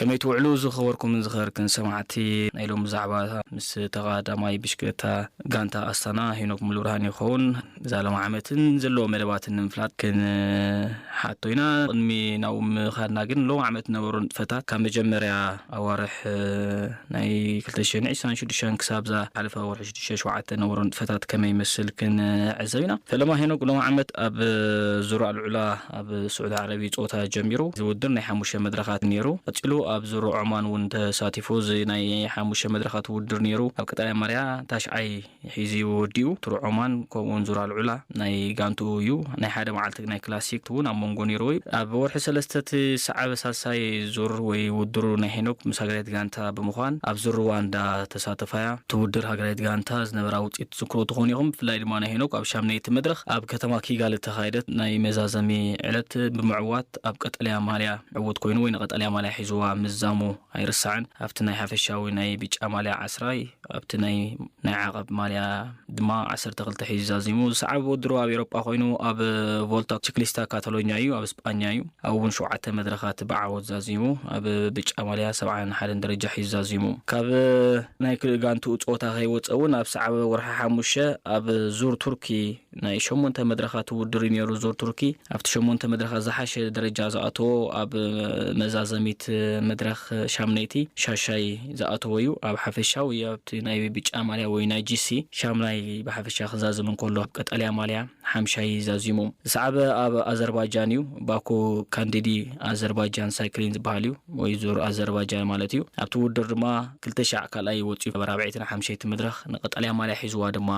ከመይ ትውዕሉ ዝኸበርኩምን ዝኸበርክን ሰማዕቲ ናይ ሎሚ ዛዕባ ምስ ተቐዳማይ ብሽክለታ ጋንታ ኣስታና ሄኖክ ሙሉብርሃን ይኸውን። እዛ ሎም ዓመትን ዘለዎ መደባትን ንምፍላጥ ክንሓቶ ኢና። ቅድሚ ናብኡ ምኻድና ግን ሎም ዓመት ዝነበሩ ንጥፈታት ካብ መጀመርያ ኣዋርሕ ናይ ክልተ ሽሕን ዕስራን ሽዱሽተን ክሳብ ዝሓለፈ ወርሒ ሽዱሽተ ሸውዓተ ዝነበሩ ንጥፈታት ከመይ ይመስል ክንዕዘብ ኢና። ፈለማ ሄኖክ ሎም ዓመት ኣብ ዙር ኣልዑላ ኣብ ስዑዲ ዓረቢ ጾታ ጀሚሩ። እዚ ውድድር ናይ ሓሙሽተ መድረኻት ነይሩ። ቀጺሉ ኣብ ዙር ዖማን እውን ተሳቲፉ። እዚ ናይ ሓሙሽተ መድረኻት ውድድር ነይሩ። ኣብ ቀጠልያ ማልያ ታሽዓይ ሒዙ ወዲኡ። ዙር ዖማን ከምኡውን ዙር ኣልዑላ ናይ ጋንትኡ እዩ። ናይ ሓደ መዓልቲ ናይ ክላሲክ እውን ኣብ መንጎ ነይሩ እዩ። ኣብ ወርሒ ሰለስተ እቲ ዝሰዓበ ሳልሳይ ዙር ወይ ውድድሩ ናይ ሄኖክ ምስ ሃገራዊት ጋንታ ብምዃን ኣብ ዙር ሩዋንዳ ተሳተፋ እያ። እቲ ውድድር ሃገራዊት ጋንታ ዝነበራ ውፅኢት ትዝክሩ ትኾኑ ኢኹም። ብፍላይ ድማ ናይ ሄኖክ ኣብ ሻምናይቲ መድረኽ ኣብ ከተማ ኪጋሊ እተኻየደት ናይ መዛዘሚ ዕለት ብምዕዋት ኣብ ቀጠልያ ማልያ ዕዉት ኮይኑ ወይ ንቀጠልያ ማልያ ሒዝዋ ምዛሙ ኣይርሳዕን። ኣብቲ ናይ ሓፈሻዊ ናይ ብጫ ማልያ ዓስራይ፣ ኣብቲ ናይ ናይ ዓቐብ ማልያ ድማ ዓሰርተ ክልተ ሒዙ ዛዚሙ። ዝሰዓበ ውድድሩ ኣብ ኤውሮጳ ኮይኑ ኣብ ቮልታ ቺክሊስታ ካታሎኛ እዩ፣ ኣብ ስጳኛ እዩ። ኣብኡ እውን ሸውዓተ መድረኻት ብዓወት ዛዚሙ ኣብ ብጫ ማልያ ሰብዓን ሓደን ደረጃ ሒዙ ዛዚሙ። ካብ ናይ ክልእ ጋንትኡ ጸወታ ከይወጸ እውን ኣብ ዝሰዓበ ወርሒ ሓሙሽተ ኣብ ዙር ቱርኪ ናይ ሸሞንተ መድረኻት ውድድር እዩ ነይሩ። ዙር ቱርኪ ኣብቲ ሸሞንተ መድረኻት ዝሓሸ ደረጃ ዝኣተዎ ኣብ መዛዘሚት መድረኽ ሻምነይቲ ሻሻይ ዝኣተዎ እዩ። ኣብ ሓፈሻዊ ኣብቲ ናይ ብጫ ማልያ ወይ ናይ ጂሲ ሻምናይ ብሓፈሻ ክዛዝም እንከሎ ኣብ ቀጠልያ ማልያ ሓምሻይ ዛዚሙ። ዝሰዓበ ኣብ ኣዘርባጃን እዩ። ባኩ ካንዲዲ ኣዘርባጃን ሳይክሊን ዝበሃል እዩ ወይ ዙር ኣዘርባጃን ማለት እዩ። ኣብቲ ውድድር ድማ ክልተ ሻዕ ካልኣይ ወፂኡ ኣብ ራብዐይትን ሓምሸይቲ መድረኽ ንቀጠልያ ማልያ ሒዝዋ ድማ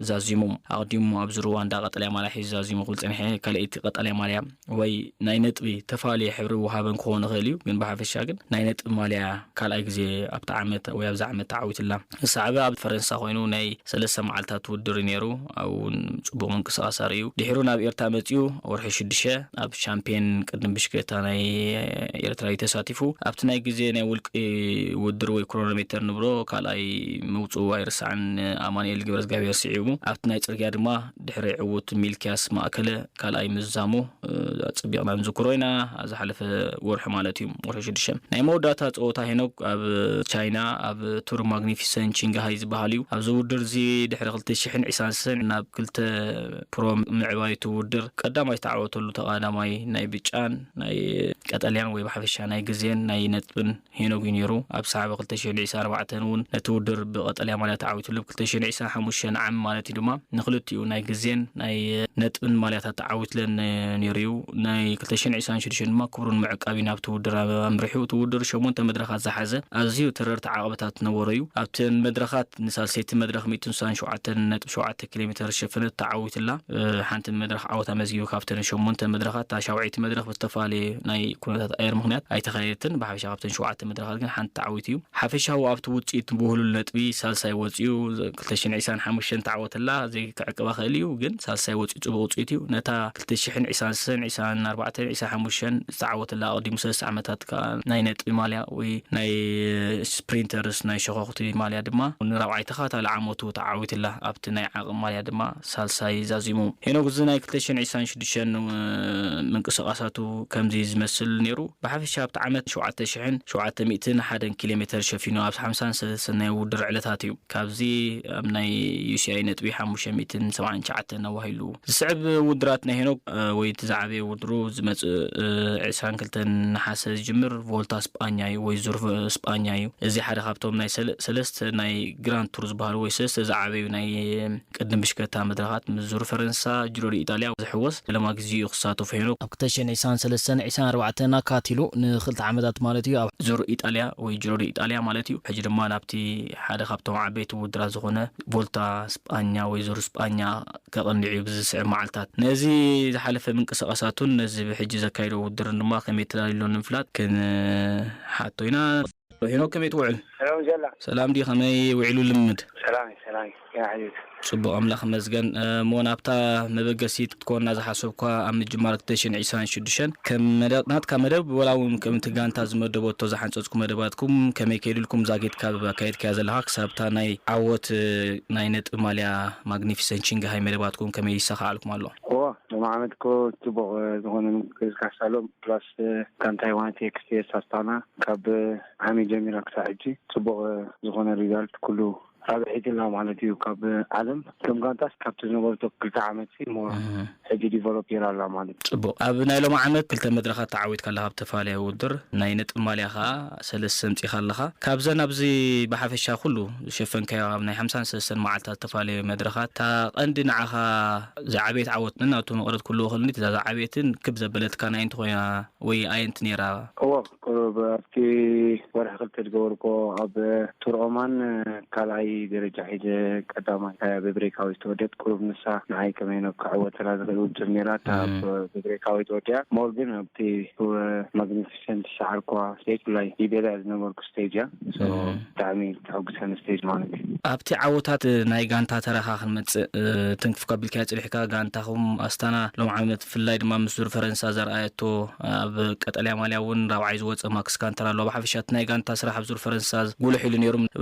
ዛዚሙ። ኣቕዲሙ ኣብዚ ሩዋንዳ ቀጠልያ ማልያ ሒዙ ዛዚሙ ክብል ጸኒሐ። ካልኣይቲ ቀጠልያ ማልያ ወይ ናይ ነጥቢ ተፈላለየ ሕብሪ ውሃበን ክኾን ይኽእል እዩ፣ ግን ብሓፈሻ ግን ናይ ነጥቢ ማልያ ካልኣይ ግዜ ኣብቲ ዓመት ወይ ኣብዚ ዓመት ተዓዊትላ። ዝሰዓበ ኣብ ፈረንሳ ኮይኑ ናይ ሰለስተ መዓልታት ውድድር እዩ ነይሩ። ኣብኡ እውን ጽቡቕ ምንቅስቓስ ኣርእዩ። ድሒሩ ናብ ኤርትራ መጺኡ ወርሒ ሽዱሽተ ኣብ ሻምፒዮን ቅድም ብሽክለታ ናይ ኤርትራ እዩ ተሳቲፉ። ኣብቲ ናይ ግዜ ናይ ውልቂ ውድድር ወይ ክሮኖሜተር ንብሎ ካልኣይ ምውጽኡ ኣይርሳዕን። ኣማኑኤል ገብረዝጋብሔር ስዒቡ ኣብቲ ናይ ጽርግያ ድማ ድሕሪ ዕዉት ሚልክያስ ማእከለ ካልኣይ ምዛሙ፣ እ፣ ኣጸቢቕና ንዝክሮ ኢና። ኣብ ዝሓለፈ ወርሒ ማለት እዩ፣ ወርሒ ሽዱሽተ። ናይ መወዳእታ ጸወታ ሄኖክ ኣብ ቻይና ኣብ ቱር ማግኒፊሰንት ቺንግሃይ ዝበሃል እዩ። ኣብዚ ውድድር እዚ ድሕሪ ክልተ ሽሕን ዕስራን ሰን ናብ ክልተ ፕሮ ምዕባይ እቲ ውድድር ቀዳማይ ዝተዓወተሉ ተቐዳማይ ናይ ብጫን ናይ ቀጠልያን ወይ ብሓፈሻ ናይ ግዜን ናይ ነጥብን ሄኖክ እዩ ነይሩ። ኣብ ሰዓበ ክልተ ሽሕን ዕስራን ኣርባዕተን እውን ነቲ ውድድር ብቀጠልያ ማልያ ተዓዊትሉ። ብ ክልተ ሽሕን ዕስራን ሓሙሽተን ዓም ማለት እዩ ድማ ንክልቲኡ ናይ ግዜን ናይ ነጥብን ማልያታት ተዓዊትለን ነይሩ እዩ። ናይ ክልተ ሽሕን ዕስራን ሽዱሽተን ድማ ክብሩ ንምዕቃብ እዩ ናብቲ ውድድር ኣምሪሑ። እቲ ውድድር ሸሞንተ መድረኻት ዝሓዘ ኣዝዩ ተረርቲ ዓቐበታት ዝነበሮ እዩ። ኣብተን መድረኻት ንሳልሰይቲ መድረኽ ሚእትን ስሳን ሸውዓተን ነጥቢ ሸውዓተ ኪሎ ሜተር ዝሸፈነት ተዓዊትላ። እ፣ ሓንቲ መድረኽ ዓወት ኣመዝጊቡ ካብተን ሸሞንተ መድረኻት። እታ ሻውዐይቲ መድረኽ ብዝተፈላለየ ናይ ኩነታት ኣየር ምኽንያት ኣይተኻየደትን። ብሓፈሻ ካብተን ሸውዓተ መድረኻት ግን ሓንቲ ተዓዊቱ እዩ። ሓፈሻዊ ኣብቲ ውጽኢት ብውህሉል ነጥቢ ሳልሳይ ወጺኡ። ክልተ ሽሕን ዕስራን ሓሙሽተን ተዓወተላ ዘይክዕቅባ ክእል እዩ፣ ግን ሳልሳይ ወጺኡ ጽቡቕ ውጽኢት እዩ። ነታ ክልተ ሽሕን ዕስራን ሰለስተን፣ ዕስራን ኣርባዕተን፣ ዕስራን ሓሙሽተን ዝተዓወተላ ኣቕዲሙ ሰለስተ ዓመታት ከኣ ናይ ነጥቢ ማልያ ወይ ናይ ስፕሪንተርስ ናይ ሸኾኽቲ ማልያ ድማ ንራብዓይ ተኸታታሊ ዓመቱ ተዓዊትላ። ኣብቲ ናይ ዓቕሚ ማልያ ድማ ሳልሳይ ዛዚሙ። ሄኖክ እዚ ናይ ክልተ ሽሕን ዕስራን ሽዱሽተን ምንቅስቓሳቱ ከምዚ ዝመስል ነይሩ። ብሓፈሻ ኣብቲ ዓመት ሸውዓተ ሽሕን ሸውዓተ ሚእትን ሓደን ኪሎ ሜተር ሸፊኑ ኣብ ሓምሳን ሰለስተን ናይ ውድድር ዕለታት እዩ። ካብዚ ኣብ ናይ ዩ ሲ ኣይ ነጥቢ ሓሙሽተ ሚእትን ሰብዓን ትሽዓተን ኣዋሂሉ። ዝስዕብ ውድራት ናይ ሄኖክ፣ እ፣ ወይ እቲ ዝዓበየ ውድሩ ዝመጽእ፣ እ፣ ዕስራን ክልተን ነሓሰ ዝጅምር ቮልታ ስጳኛ እዩ ወይ ዙር ስጳኛ እዩ። እዚ ሓደ ካብቶም ናይ ሰለ-፣ ሰለስተ ናይ ግራንድ ቱር ዝበሃሉ ወይ ሰለስተ ዝዓበዩ ናይ ቅድም ብሽክለታ መድረኻት ምስ ዙር ፈረንሳ፣ ጂሮ ዲ ኢጣልያ ዝሕወስ ፈለማ ግዜኡ ክሳተፉ ሄኖክ። ኣብ ክልተ ሽሕን ዕስራን ሰለስተን ዕስራን ኣርባዕተን ኣካቲሉ ንኽልተ ዓመታት ማለት እዩ ኣብ ዙር ኢጣልያ ወይ ጂሮ ዲ ኢጣልያ ማለት እዩ። ሕጂ ድማ ናብቲ ሓደ ካብቶም ዓበይቲ ውድራት ዝኾነ ቮልታ ስጳኛ ወይ ዙር ስጳኛ ከቐንዕ እዩ ብዝስዕብ መዓልታት። ነዚ ዝሓለፈ ምንቅስቓሳቱን ነዚ ብሕጂ ዘካይዶ ውድድርን ድማ ከመይ ተዳልዩሎ ንምፍላጥ ክንሓቶ ኢና። ሄኖክ ከመይ ትውዕል? ሰላም ዘላ። ሰላም ድዩ? ከመይ ውዒሉ ልምምድ? ሰላም እዩ፣ ሰላም እዩ። ገና ሕዚ። ጽቡቕ ኣምላኽ ይመስገን። እ፣ እሞ ናብታ መበገሲት ክትኮና ዝሓሰብኳ ኣብ ምጅማር ክልተ ሽሕን ዕስራን ሽዱሽተን ከም መደ-፣ ናትካ መደብ ወላ እውን ከምቲ ጋንታ ዝመደበቶ ዝሓንጸጽኩ መደባትኩም ከመይ ከይድልኩም ዛጊት ካብ ኣካየድካያ ዘለኻ ክሳብታ ናይ ዓወት፣ እ፣ ናይ ነጥቢ ማልያ ማግኒፊሰንት ሽንግሃይ መደባትኩም ከመይ ይሰኻዓልኩም ኣሎ? እዎ፣ ሎሚ ዓመት እኮ ጽቡቕ ዝኾነ ምንቅስቃስ ኣሎ። ፕላስ ጋንታይ ዋንቲ ኤክስቲኤስ ኣስታና ካብ ዓሚ ጀሚራ ክሳብ ሕጂ ጽቡቕ ዝኾነ ሪዛልት፣ ኩሉ ራብዒት ኣላ ማለት እዩ። ካብ ዓለም ከም ጋንታስ ካብቲ ዝነበረቶ ክልተ ዓመት ሲ ሞ ሕጂ ዲቨሎፕ ይራ ኣላ ማለት እዩ። ጽቡቕ። ኣብ ናይ ሎሚ ዓመት ክልተ መድረኻት ተዓዊትካ ኣለኻ ኣብ ተፈላለየ ውድድር። ናይ ነጥቢ ማልያ ኸኣ ሰለስተ ኣምጺእካ ኣለኻ። ካብዘን ኣብዚ ብሓፈሻ ኩሉ ዝሸፈንካዮ ኣብ ናይ ሓምሳን ሰለስተን መዓልታት ዝተፈላለዩ መድረኻት፣ እታ ቀንዲ ንዓኻ ዝዓበየት ዓወት ነናቱ መቐረት ክህልዎ ክእል፣ እዛ ዝዓበየትን ክብ ዘበለትካ ናይ እንተኾይና ወይ ኣየንቲ ነይራ? እዎ፣ ቁሩብ ኣብቲ ወርሒ ክልተ ዝገበርኮ ኣብ ቱር ኦማን ካልኣይ ደረጃ ሒዘ ቀዳማይ ብብሬካዊ ዝተወደት፣ ቁሩብ ንሳ ንዓይ ከመይ ነው ክዕወተላ ዝኽእል ውድድር ነይራ። እታ ብብሬካዊ ተወዲያ። ሞር ግን ኣብቲ ማግኒፊሰንት ዝሰዓርኳ ስቴጅ፣ ብላይ ይደልያ ዝነበርኩ ስቴጅ እያ። ሶ ብጣዕሚ ተሐጉሰኒ ስቴጅ ማለት እዩ። ኣብቲ ዓወታት ናይ ጋንታ ተረኻ ክንመጽእ፣ ትንክፍ ከቢልካዮ ጽኒሕካ። ጋንታኹም ኣስታና ሎም ዓመት ብፍላይ ድማ ምስ ዙር ፈረንሳ ዘርኣየቶ፣ ኣብ ቀጠልያ ማልያ እውን ራብዓይ ዝወጸ ማክስ ካንተር ኣሎ። ብሓፈሻ እቲ ናይ ጋንታ ስራሕ ኣብ ዙር ፈረንሳ ጉልሕ ኢሉ ነይሩ።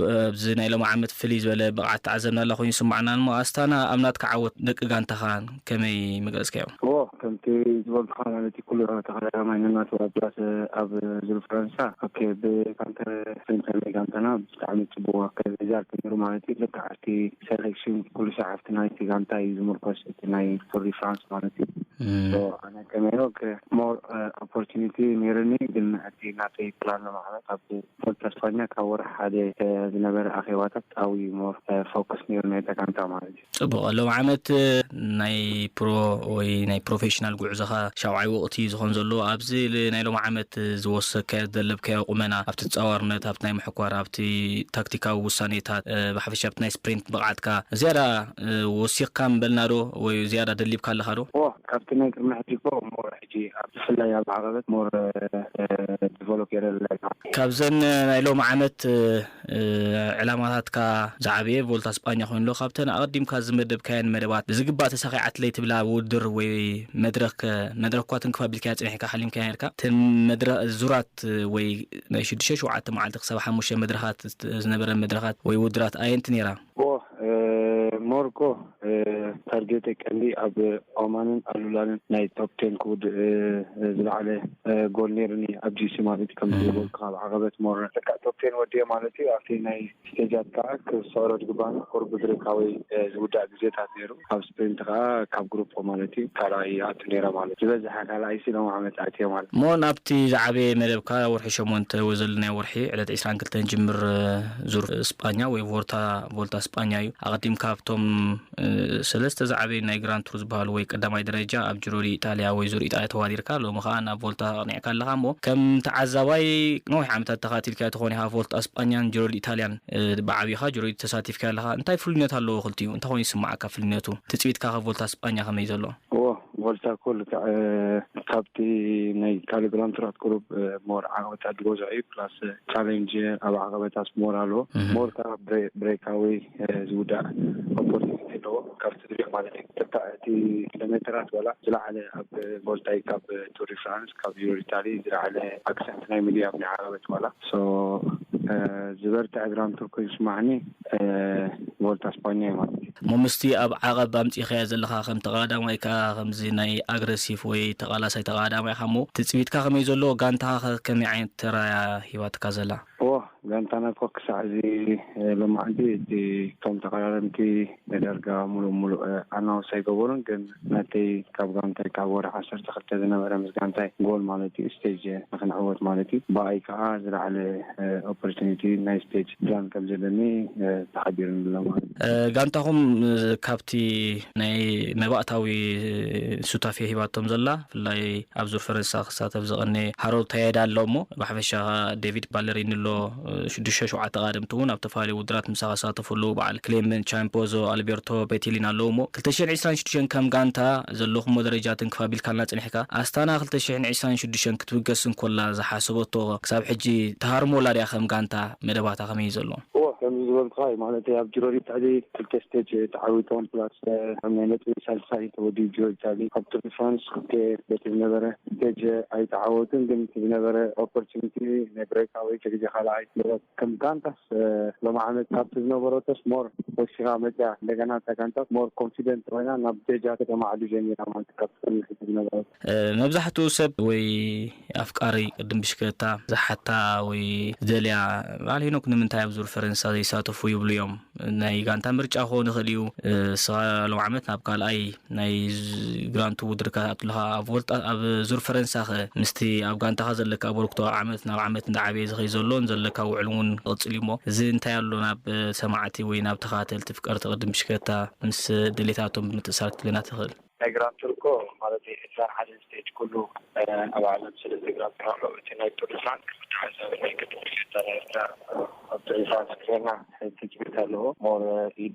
ኣብዚ ናይ ሎም ዓመት ፍልይ ዝበለ ብቕዓት ተዓዘብናላ ኮይኑ ይስማዕና እሞ፣ ኣስታና ኣብ ናትካ ዓወት ደቂ ጋንታኻ ከመይ መገለጽካዮ? እዎ፣ ከምቲ ዝበልኩኻ ማለት እዩ፣ ኩሉ ተቐዳዳማይ ነናቱ ኣብ ፕላስ ኣብ ዙር ፈረንሳ፣ ኦኬ፣ ብካንተር ሴንተር ናይ ጋንታና ብጣዕሚ ጽቡቕ ኣካል ሪዛልት ነይሩ ማለት እዩ። ልክዕ ኣብቲ ሴሌክሽን ኩሉ ሰዓት ኣብቲ ናይቲ ጋንታ እዩ ዝምርኮስ፣ እቲ ናይ ቱር ዲ ፍራንስ ማለት እዩ። ሶ ኣነ ከመይ ሞር ኦፖርቹኒቲ ነይርኒ፣ ግን እቲ ናተይ ፕላን ለማዕለት ኣብ ፖርት ኣስፓኛ ካብ ወርሒ ሓደ ዝነበረ ኣኼባታት ኣብዩ ሞር ፎከስ ነይሩ ናይታ ጋንታ ማለት እዩ። ጽቡቕ። ሎም ዓመት ናይ ፕሮ ወይ ናይ ፕሮፌሽናል ጉዕዞኻ ሻውዓይ ወቕቲ እዩ ዝኾን ዘሎ። ኣብዚ ል-፣ ናይ ሎም ዓመት ዝወሰካዮ፣ ዝደለብካዮ ቁመና፣ ኣብቲ ተጻዋርነት፣ ኣብቲ ናይ ምሕኳር፣ ኣብቲ ታክቲካዊ ውሳኔታት፣ እ፣ ብሓፈሻ ኣብቲ ናይ ስፕሪንት ብቕዓትካ ዝያዳ፣ እ፣ ወሲኽካ ምበልና ዶ ወይ ዝያዳ ደሊብካ ኣለኻ ዶ? ኦ፣ ካብቲ ናይ ቅድሚ ሕጂ እኮ ሞር ሕጂ ኣብ ብፍላይ ኣብ ዓቐበት ሞር፣ እ፣ ዲቨሎፕ የረለና። ካብዘን ናይ ሎም ዓመት፣ እ፣ እ፣ ዕላማታትካ ዝዓበየ ቮልታ ስጳኛ ኮይኑ ኣሎ። ካብተን ኣቐዲምካ ዝመደብካየን መደባት ብዝግባእ ተሳኺዓትለይ ትብላ ውድድር ወይ መድረኽ ከ-፣ መድረኽ እኳ ትንክፍ ኣቢልካያ ጸኒሕካ ሓሊምካያ ነርካ። እተን መድረ-፣ ዙራት ወይ ናይ ሽዱሽተ ሸውዓተ መዓልቲ ክሳብ ሓሙሽተ መድረኻት ዝነበረ መድረኻት ወይ ውድራት ኣየንቲ ነይራ? ኦ፣ እ፣ ሞርኮ፣ እ፣ ታርጌተይ ቀንዲ ኣብ ኦማንን ኣሉላንን ናይ ቶፕ ቴን ክውድእ፣ እ፣ ዝለዓለ፣ እ፣ ጎል ነይሩኒ ኣብ ጂ ሲ ማለት እዩ። ከም ዝበልኩ ካብ ዓቐበት ሞር በቃ ቶፕ ቴን ወዲኤ ማለት እዩ። ኣብቲ ናይ ስቴጃት ከዓ ክስዕሮ ዝግባእ ቁሩብ ብብሬካወይ፣ እ፣ ዝውዳእ ግዜታት ነይሩ። ኣብ ስፕሪንት ከዓ ካብ ግሩፕ ማለት እዩ ካልኣይ ኣቱ ነይረ ማለት እዩ። ዝበዝሐ ካልኣይ ሲ ሎም ዓመት ኣትየ ማለት እዩ። እሞ ናብቲ ዝዓበየ መደብካ ወርሒ ሸሞንተ ወይ ዘሎ ናይ ወርሒ ዕለት ዕስራን ክልተን ጅምር፣ እ፣ ዙር ስጳኛ ወይ ቮርታ፣ ቮልታ ስጳኛ እዩ። ኣቐዲምካ ኣብቶም፣ እ፣ ሰለስተ ዝዓበዩ ናይ ግራንድ ቱር ዝበሃሉ ወይ ቀዳማይ ደረጃ ኣብ ጅሮ ዲ ኢጣልያ ወይ ዙር ኢጣልያ ተዋዲርካ፣ ሎሚ ከኣ ናብ ቮልታ ኣቕኒዕካ ኣለኻ። እሞ ከም ተዓዛባይ ነዊሕ ዓመታት ተኻቲልካ ትኾን ኢኻ ቮልታ ስጳኛን ጅሮ ዲ ኢጣልያን፣ እ፣ ብዓቢኻ ጅሮ ዲ ተሳቲፍካ ኣለኻ። እንታይ ፍሉይነት ኣለዎ ክልቲኡ? እንታይ ኮይኑ ይስምዓካ ፍሉይነቱ? ትጽቢትካ ከ ቮልታ ስጳኛ ከመይ ዘሎ? እዎ፣ ቮልታ እኮ ልክዕ፣ እ፣ ካብቲ ናይ ካልእ ግራንድ ቱራት ቁሩብ፣ እ፣ ሞር ዓቐበት ዝበዝሖ እዩ። ፕላስ ቻሌንጅ ኣብ ዓቐበታት ሞር ኣለዎ። እህ። ሞር ከዓ ብሬ-፣ ብሬካዊ፣ እ፣ ዝውዳእ ኦፖርቹኒቲ ኣለዎ። ካብቲ ድሪክ ማለት እዩ። ተታ-፣ እቲ ኪሎ ሜተራት ዋላ ዝለዓለ ኣብ ቮልታይ ካብ ቱር ዲ ፍራንስ፣ ካብ ዩሮ ኢታሊ ዝለዓለ ኣክሰንት ናይ ሚድያ ኣብ ናይ ዓቐበት ዋላ። ሶ፣ እ፣ ዝበርትዐ ግራንድ ቱር ኮይኑ ይስማዓኒ፣ እ፣ ቮልታ ስፓኛ እዩ ማለት እዩ። እሞ ምስቲ ኣብ ዓቐብ ኣምጺእካዮ ዘለኻ ከም ተቐዳዳማይ ከኣ ከምዚ ናይ ኣግረሲቭ ወይ ተቓላሳይ ተቐዳዳማይ ኢኻ እሞ ትጽቢትካ ከመይ ዘሎ? ጋንታኻ ከ ከመይ ዓይነት ተራያ ሂባትካ ዘላ? እዎ፣ ጋንታና እኮ ክሳዕ እዚ፣ እ፣ ሎማዕንቲ እቲ እቶም ተቐዳደምቲ ዳርጋ ሙሉእ ሙሉእ፣ እ፣ ኣናውንስ ኣይገበሩን፣ ግን ናተይ ካብ ጋንታይ ካብ ወርሒ ዓሰርተ ክልተ ዝነበረ ምስ ጋንታይ ጎል ማለት እዩ፣ ስቴጅ ንኽንዕወት ማለት እዩ። ብኣይ ከዓ ዝለዓለ፣ እ፣ ኦፖርቹኒቲ ናይ ስቴጅ ፕላን ከም ዘለኒ፣ እ፣ ተሓቢሩኒ ኣሎ ማለት እዩ። እ፣ ጋንታኹም፣ እ፣ ካብቲ ናይ መባእታዊ ሱታፌ ሂባቶም ዘላ፣ ብፍላይ ኣብ ዙር ፈረንሳ ክሳተፍ ዝቐነ ሃሮልድ ታየዳ ኣሎ እሞ፣ ብሓፈሻ ዴቪድ ባለሪኒ ኣሎ፣ ሽዱሽተ ሸውዓተ ቀዳድምቲ እውን ኣብ ተፈላለዩ ውድድራት ምሳኻ ዝሳተፉ ኣለዉ። በዓል ክሌመንት ቻምፖዞ፣ ኣልቤርቶ ቤቲሊን ኣለዉ እሞ፣ ክልተ ሽሕን ዕስራን ሽዱሽተን ከም ጋንታ ዘለኹሞ ደረጃ ትንክፍ ኣቢልካልና ጽኒሕካ፣ ኣስታና ክልተ ሽሕን ዕስራን ሽዱሽተን ክትብገስ እንኮላ ዝሓሰበቶ ክሳብ ሕጂ ተሃርሞላ ድያ? ከም ጋንታ መደባታ ከመይ እዩ ዘሎ? እዎ፣ ከምዚ ፈልካ ማለት ኣብ ጅሮር ኢጣሊ ክልተ ስቴጅ ተዓዊቶም ፕላስ ኣብ ናይ ነጥቢ ሳልሳይ ተወዲኡ ጅሮር ኢጣሊ ኣብ ቱር ደ ፍራንስ ክልተ በቲ ዝነበረ ስቴጅ ኣይተዓወቱን። ግን እቲ ዝነበረ ኦፖርቹኒቲ ናይ ብሬክ ኣወይ ግዜ ካልኣይ ከም ጋንታስ ሎሚ ዓመት ካብቲ ዝነበረቶስ ሞር ወሲኻ መፅያ። እንደገና እታ ጋንታ ሞር ኮንፊደንት ኮይና ናብ ደጃ ከተማዕዱ ጀሚራ ማለት ካብ ቅድሚ ሕጂ ዝነበረ መብዛሕትኡ ሰብ ወይ ኣፍቃሪ ቅድም ብሽክለታ ዝሓታ ወይ ዝደልያ በዓል ሄኖክ ንምንታይ ኣብ ዙር ፈረንሳ ዘይሳተፉ ይብሉ እዮም። ናይ ጋንታ ምርጫ ክኸውን ይኽእል እዩ። ንስኻ ሎም ዓመት ናብ ካልኣይ ናይ ግራንቱ ውድድር ክትኣቱ ኣለኻ። ኣብ ቮልጣ ኣብ ዙር ፈረንሳ ኸ ምስቲ ኣብ ጋንታኻ ዘለካ ኣበርክቶ ዓመት ናብ ዓመት እንዳዓበየ ዝኸይ ዘሎን ዘለካ ውዕል እውን ክቕጽል እዩ እሞ እዚ እንታይ ኣሎ ናብ ሰማዕቲ ወይ ናብ ተኻተልቲ ፍቀርቲ ቅድም ብሽክለታ ምስ ድሌታቶም ብምትእሳር ክትብለና ትኽእል? ናይ ግራንድ ቱር እኮ ማለት እዩ ዕስራን ሓደን ስቴጅ ኩሉ ኣብ ዓለም ሰለስተ ግራንድ ቱር ኣሎ። እቲ ናይ ቱር ደ ፍራንስ ክልተ ሓሳብ ናይ ቅድም ሽታ ናይ ኤርትራ ኣብቲ ዕስራን ሰለስተና ትፅቢት ኣለዎ። ሞር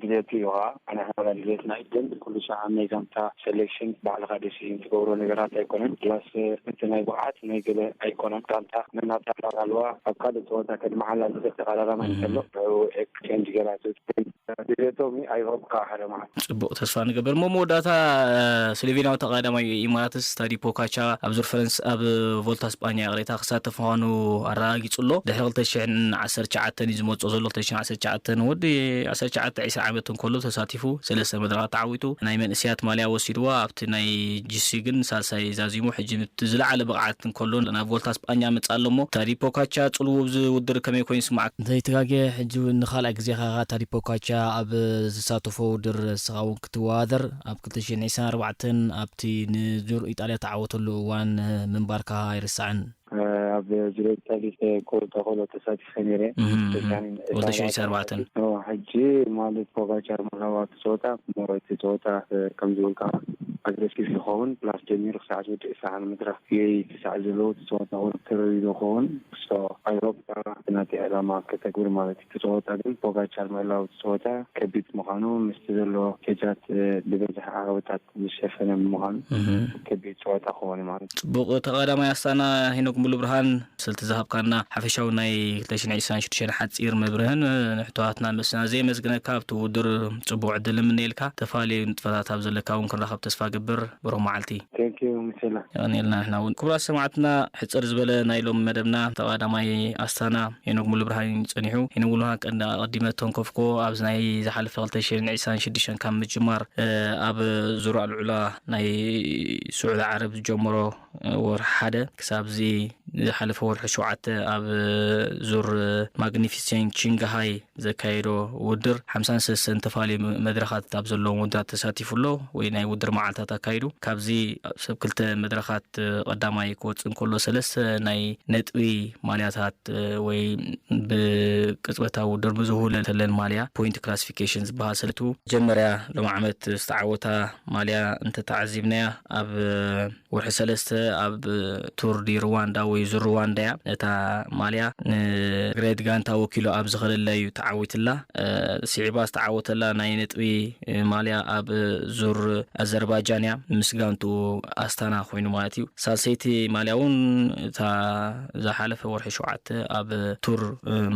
ድሌቱ እዩ ከዓ ኣነ ሓበራ ድሌትና እዩ። ግን ኩሉ ሰዓት ናይ ጋንታ ሰሌክሽን ባዕልካ ደሲሽን ትገብሮ ነገራት ኣይኮነን። ፕላስ እቲ ናይ ብዓት ናይ ገለ ኣይኮነን። ጋንታ መናታ ኣለዋ ኣብ ካልእ ፀወታ ከድመሓላ ዝኽእል ተቃራራማ እንተሎ ኤክስቼንጅ ገራ ድሌቶም ኣይረብካ ሓደ ማለት ፅቡቅ ተስፋ ንገብር እሞ መወዳእታ ስሎቬንያዊ ተቃዳማይ ኢማራትስ ታዲ ፖካቻ ኣብ ዙር ፈረንስ ኣብ ቮልታ ስጳኛ ቅሬታ ክሳተፍ ምዃኑ ኣረጋጊጹ ኣሎ። ድሕሪ ክልተ ሽሕን ዓሰርተ ትሽዓተን እዩ ዝመጽኦ ዘሎ። ክልተ ሽሕን ዓሰርተ ትሽዓተን ወዲ ዓሰርተ ትሽዓተ ዕስራ ዓመት እንከሎ ተሳቲፉ ሰለስተ መድረኻት ተዓዊቱ ናይ መንእስያት ማልያ ወሲድዋ። ኣብቲ ናይ ጂሲ ግን ሳልሳይ ዛዚሙ። ሕጂ እቲ ዝለዓለ ብቕዓት እንከሎ ናብ ቮልታ ስጳኛ መጽእ ኣሎ እሞ ታዲ ፖካቻ ጽልዉ ኣብዚ ውድድር ከመይ ኮይኑ ይስማዓካ? እንተይተጋግየ ሕጂ እውን ንኻልኣይ ግዜኻ ኢኻ ታዲ ፖካቻ ኣብ ዝሳተፎ ውድድር ንስኻ እውን ክትወዳደር ኣብ ክልተ ሽሕን ዕስራን ኣርባዕተን ኣብቲ ንዙር ኢጣልያ ተዓወተሉ እዋን ምንባርካ ኣይርሳዕን። ኣብ ዙር ኢጣሊ ክወልቀ ከሎ ተሳቲፈ ነይረ። ክልተ ሽሕን ዕስራን ኣርባዕተን ሕጂ ማለት ፖጋቻር መላዋ እቲ ፀወታ ሞሮ እቲ ፀወታ ከም ዝብልካ ኣግረሲቭ ይኸውን ፕላስ ጀሚሩ ክሳዕ ዝውድእ ሰዓን ምድራ የይ ክሳዕ ዘለዎ እቲ ፀወታ ውድድር ይኸውን። ሶ ኣይ ሆፕ ናቲ ዕላማ ከተግብር ማለት እዩ። እቲ ፀወታ ግን ፖጋቻር መላው እቲ ፀወታ ከቢድ ምዃኑ ምስቲ ዘሎ ኬጃት ብበዝሒ ዓወታት ዝሸፈነ ብምዃኑ ከቢድ ፀወታ ክኾን ማለት እዩ። ፅቡቅ ተቐዳማይ ኣስታና ሄኖክ ሙሉ ብርሃን ስልቲ ዝሃብካና ሓፈሻዊ ናይ ክልተ ሽሕን ዕስራን ሽዱሽተን ሓፂር መብርህን ንሕቶዋትና መስና ዘየመስግነካ ኣብቲ ውድድር ፅቡቅ ዕድል ንምነየልካ ተፈላለዩ ንጥፈታት ኣብ ዘለካ እውን ክንራኸብ ተስፋ ገብር ብሩኽ መዓልቲ። ቴንኪዩ ሚሴላ። የቐንየልና ንሕና እውን ክቡራት ሰማዕትና ሕፅር ዝበለ ናይ ሎም መደብና ተቐዳማይ ኣስታና ሄኖክ ሙሉ ብርሃን እዩ ጸኒሑ። ሄኖክ ሙሉ ብርሃን ቀንዲ ኣቐዲመ ተንከፍኮ ኣብዚ ናይ ዝሓለፈ ክልተ ሽሕን ዕስራን ሽዱሽተን ካብ ምጅማር ኣብ ዙር ኣልዑላ ናይ ስዑዲ ዓረብ ዝጀመሮ ወርሒ ሓደ ክሳብ እዚ ዝሓለፈ ወርሒ ሸውዓተ ኣብ ዙር ማግኒፊሴንት ቺንግሃይ ዘካየዶ ውድድር ሓምሳን ሰለስተን ተፋልዩ መድረኻት ኣብ ዘለዎም ውድራት ተሳቲፉ ኣሎ ወይ ናይ ውድር መዓልታት ኣካይዱ። ካብዚ ሰብ ክልተ መድረኻት ቀዳማይ ክወፅእ እንከሎ ሰለስተ ናይ ነጥቢ ማልያታት ወይ ብቅፅበታዊ ውድር ብዝህውለተለን ማልያ ፖይንት ክላሲፊኬሽን ዝበሃል ሰለቱ መጀመርያ ሎም ዓመት ዝተዓወታ ማልያ እንተተዓዚብናያ ኣብ ወርሒ ሰለስተ ኣብ ቱር ዲ ሩዋንዳ ወይ ዙር ሩዋንዳ እያ። ነታ ማልያ ንግሬት ጋንታ ወኪሉ ኣብ ዝኸደላ እዩ ተዓዊትላ። ስዒባ ዝተዓወተላ ናይ ነጥቢ ማልያ ኣብ ዙር ኣዘርባጃን እያ ምስ ጋንቱ ኣስታና ኮይኑ ማለት እዩ። ሳልሰይቲ ማልያ እውን እታ ዝሓለፈ ወርሒ ሸውዓተ ኣብ ቱር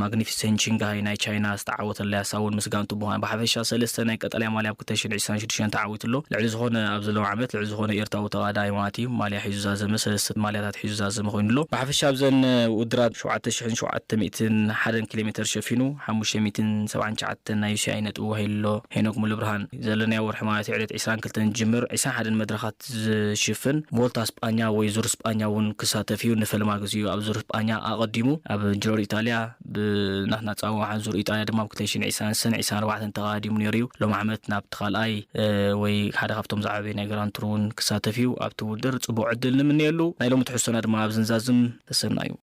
ማግኒፊሰንት ቺንግሃይ ናይ ቻይና ዝተዓወተላ እያ። እሳ እውን ምስ ጋንቱ ብምዃን ብሓፈሻ ሰለስተ ናይ ቀጠልያ ማልያ ኣብ ክልተ ሽሕን ዕስራን ሽዱሽተን ተዓዊቱ ኣሎ። ልዕሊ ዝኾነ ኣብዚ ሎም ዓመት ልዕሊ ዝኾነ ኤርትራዊ ተቐዳዳሚ ማለት እዩ ማልያ ሒዙ ዛዘመ ሰለስተ ማልያታት ሒዙ ዛዘመ ኮይኑ ኣሎ። ብሓፈሻ ኣብዘን ውድራት ሸውዓተ ሽሕን ሸውዓተ ሚእትን ሓደን ኪሎ ሜትር ሸፊኑ ሓሙሽተ ሚእትን ሰብዓን ትሽዓተን ናይ ዩሲኣይ ነጥቢ ዋሂሉ ኣሎ። ሄኖክ ሙሉ ብርሃን ዘለናዮ ወርሒ ማለት እዩ ዕለት ዕስራን ክልተን ዝጅምር ዕስራን ሓደን መድረኻት ዝሽፍን ቮልታ ስጳኛ ወይ ዙር ስጳኛ እውን ክሳተፍ እዩ። ንፈለማ ግዜኡ ኣብ ዙር ስጳኛ ኣቐዲሙ ኣብ ጅሮር ኢጣልያ ብናትና ፃዋሓን ዙር ኢጣልያ ድማ ኣብ ክልተ ሽሕን ዕስራን ሰነ ዕስራን ኣርባዕተን ተቓዲሙ ነይሩ እዩ። ሎም ዓመት ናብቲ ካልኣይ ወይ ሓደ ካብቶም ዝዓበየ ናይ ግራንድ ቱር እውን ክሳተፍ እዩ። ኣብቲ ውድድር ፅቡቅ ዕድል ንምንየሉ። ናይ ሎሚ ትሕዝቶና ድማ ኣብዚ ንዛዝም። ተሰና እዩ።